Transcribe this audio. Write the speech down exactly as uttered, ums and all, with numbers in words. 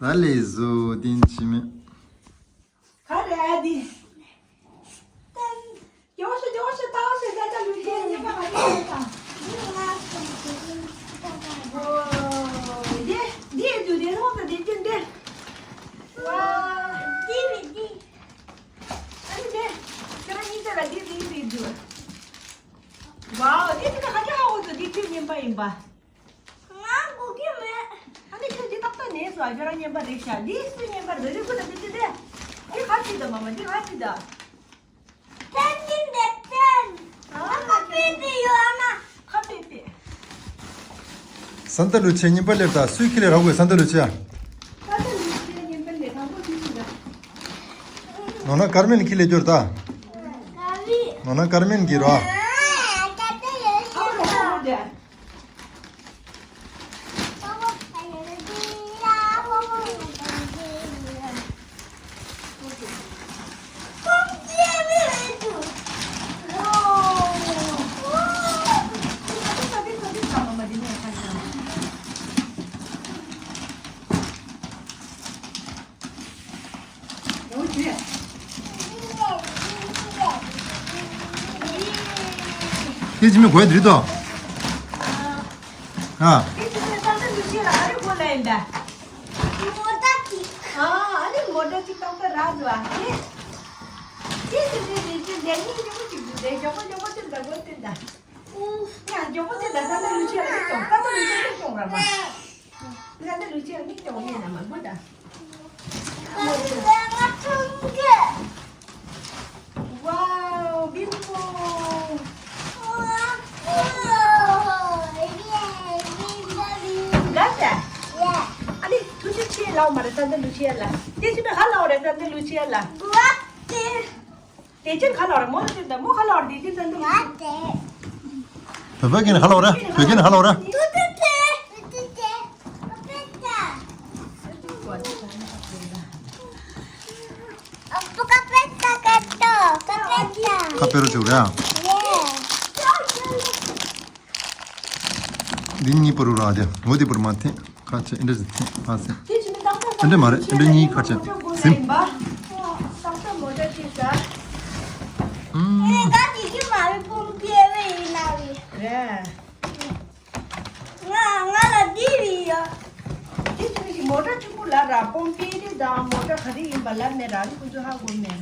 ད་ལས་བཟོ་དེ་འཆི་མེད། ག་རེ་ཨ་དེ། ཏན། རྒྱོགས་ཤོག་རྒྱོགས་ཤོག་ལྟ་ཤོག་ད་ལྟ་ལུས་ཅན་ཉི་མ་ག་རེ་ཡོད་དང་། འདི་འདི་འདུག་དེ་ལྷོག་ཏུ་དེ་ཅན་དེ། ཝ། འདི་རེད་འདི། ཨ་ནི་དེ། ཁྱེད་རང་གཉིས་ཆ་ལ་འདི་འདི་འདི་འདུག་ཝའོ། འདི་འདི་ནི་ཧ་ཅང་ཧ་གོ་འདུག་འདི་ཁྱོད་རྔན་པ་ཡིན་པ། ང་གོ་གི་མེད། ཨ་ནི་ཁྱོད་འདི་ཏག་ཏག་ནས་སོ། ཨ་ཁྱོད་རང་རྔན་པ་རེད་ཤག་འདི་སུའི་རྔན་པ་རེད། རེད་ཁུ་ད་འདི་འདི་འདི། འདི་ག་ཅི་ད་མ་མ་འདི་ག་ཅི་ད། ཐན་ཅིན་དེ་ཐན། ཨ་ཁ་པེ་པེ་ཡོད་ཨ་མ། ཁ་པེ་པེ། སན་ཏ་ལུ་ཆེ་རྔན་པ་སླེབས་ད། སུའི་ཁྱི་ལས་རག་དགོས་སན་ཏ་ལུ་ཆེ་ཨ། སན་ཏ་ལུ་ཆེ་རྔན་པ་སླེབས་དང་པོ་དུས་སུ་ད། ནོ་ན་ཀར་མེན་ཁྱི་ལས་སྐྱོར་ད། ནོ་ན་ཀར་མེན་གྱི་རོ། ཨ་རོ་ཧོ་ཧོ་དེ། དེ་ཅི་མི་གོ་ཡ་དེ་རེད་དོ། ཨ། དེ་ཅི་མི་ས་ས་འདུག་ཅེས་ལ་ཨ་རི་གོ་ལ་ཡིན་ད། མོ་ཊ་ཅིག་ཨ་ཨ་ནི་མོ་ཊ་ཅིག་ཏོག་ཏོ་རག་འདུག་ཨ། དེ་དེ་དེ་དེ་དེ་དེ་ནི་མགྱོགས་པོ་ཅིག་འདུག་དེ་མགྱོགས་པོ་མགྱོགས་པོ་ཅིག་འདུག་དགོས་ཏེ་ད། ཨུ། ཡ་མགྱོགས་པོ་ཅིག་ད། ད་ལྟ་ལུས་ཅེས་ལ་མིག་གྱོང་། ད་ལྟ་ལུས་ཅེས་མིག་གྱོང་ར་མ། ད་ལྟ་ལུས་ཅེས་ལ་མིག་གྱོང་ཡིན་ན་མ་དགོས་ད། ཝའོ། བིང་པོ། དགའ་ས། ཨ་ནི་ཐུགས་རྗེ་ཆེ་ལབ་མ་རེད། ད་ལྟ་ལུས་ཅེས་ལ། དེ་ཕྱིན་ན་ཧ་ལོ་རེད། ད་ལྟ་ལུས་ཅེས་ལ། དེ་ཅན་ཁ་ལོ་ར་མོ་ལ་ཅན་ད་མོ་ཁ་ལོ་ར་དེ་ཅན་ད་འདུག་བོད་པ་གིན་ཁ་ལོ་ར། བོད་གིན་ཁ་ལོ་ར། ཁ་པེ་རུ་ཆུ་ར། འདི་གཉིས་པོ་རུ་ར་དེ། འོ་དེ་པོར་མ་ཐེ། ཁ་ཆེ་ཨིན་དྲ་ཟི་ཐེ་ཕ་སེ། ཨིན་དྲ་མ་རེད། ཨིན་དྲ་གཉིས་ཁ་ཆེ་སིམ། ཨུམ། ང་ང་ལ་འདི་རེད་ཡ། དེ་ཅི་ཞིག་མོ་ཊ་ཕྱུག་པོ་ལ་ར་པོམ་པེ་རེད་དང་མོ་ཊ་ག་རེ་ཡིན་པ་ལ་མེད་ར། ཨ་ནི་ཁོ་ཚོ་ཧ་གོ་མེད།